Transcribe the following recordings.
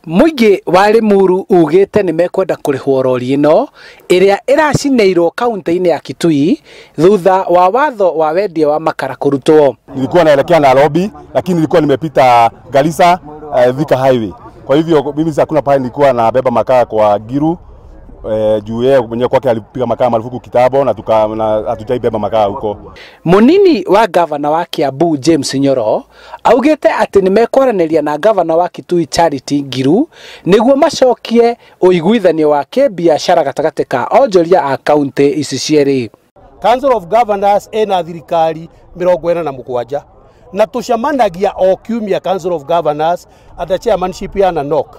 Mũingĩ wa Limuru ugĩte nĩ mekwenda kũrĩhwo rori ĩno ĩrĩa ĩracinĩirwo kaunti-inĩ ya Kitui thutha wa watho wa wendia wa makara kũrutwo. Nilikuwa naelekea Nairobi, lakini nilikuwa nimepita Garissa, Thika Highway. Kwa hivyo mimi hakuna pale nilikuwa nabeba makaa kwa Ngilu, juu yeye mwenyewe kwake alipiga makaa marufuku kitambo na tuka na hatujaibeba makaa huko. Munini wa gavana wa Kiambu James Nyoro augite atĩ nĩ mekwaranĩria na gavana wa Kitui Charity Ngilu nĩguo macokie ũiguithanio wa kĩbiacara gatagatĩ ka onjoria a kaunti ici cierĩ. Council of Governors ĩna thirikari 47 na tũcemanagia o kiumia Council of Governors at the chairmanship ya Nanok.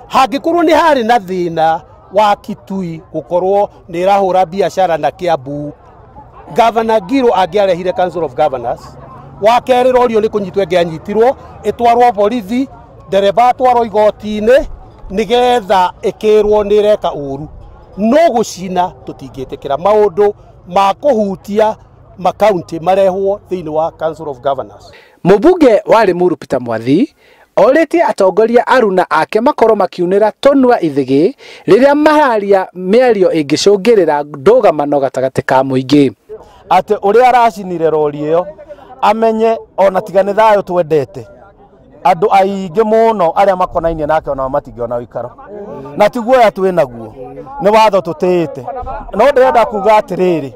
Hangĩkorwo nĩ harĩ na thĩna wa Kitui gũkorwo nĩ ĩrahũra biacara na Kiambu, Governor Ngilu angĩarehire Council of Governors. Wa kerĩ rori nĩ kũnyitwo ĩngĩanyitirwo ĩtwarwo borithi, ndereba atwarwo igoti-inĩ nĩgetha ĩkĩrwo nĩ ĩreka ũru. No gũcina tũtingĩtĩkĩra maũndũ ma kũhutia makaunti marehwo thĩinĩ wa Council of Governors. Mũmbunge wa Limuru Peter Mwathi orĩtie atongoria aruna ake makorwo makiunĩra tũnua ithĩgĩ rĩrĩa mararia mĩario ĩngĩcũngĩrĩra ndũgamano gatagatĩ ka mũingĩ. Atĩ ũrĩa aracinire rori ĩyo amenye ona tiga nĩ thayũ twendete andũ aingĩ mũno arĩa makonainie nake ona matingĩona ũikaro na ti guoya twĩ naguo nĩ watho tũtĩĩte. No ndĩrenda kuga atĩrĩrĩ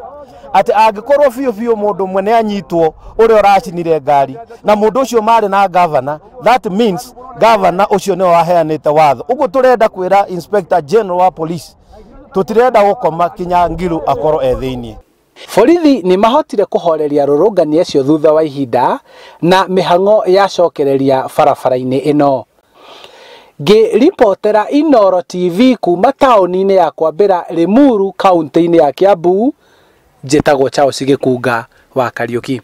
atĩ angĩkorwo biũ biũ mũndũ ũmwe nĩ anyitwo ũrĩa ũracinire ngari na mũndũ ũcio marĩ na governor, that means governor ũcio nĩwe waheanĩte watho. Ũguo tũrenda kwĩra Inspector General wa Police tũtirenda gũkoma kinya Ngilu akorwo e thĩiniĩ. Borithi nĩ mahotire kũhoreria rũrũngani acio thutha wa ihinda na mĩhang'o yacokereria barabara-inĩ ĩno. Ngĩribotera Inooro TV kuma taũni-inĩ ya Kwambĩra Limuru kaunti-inĩ ya Kiambu, njĩtagwo Charles Gĩkunga wa Kariũki.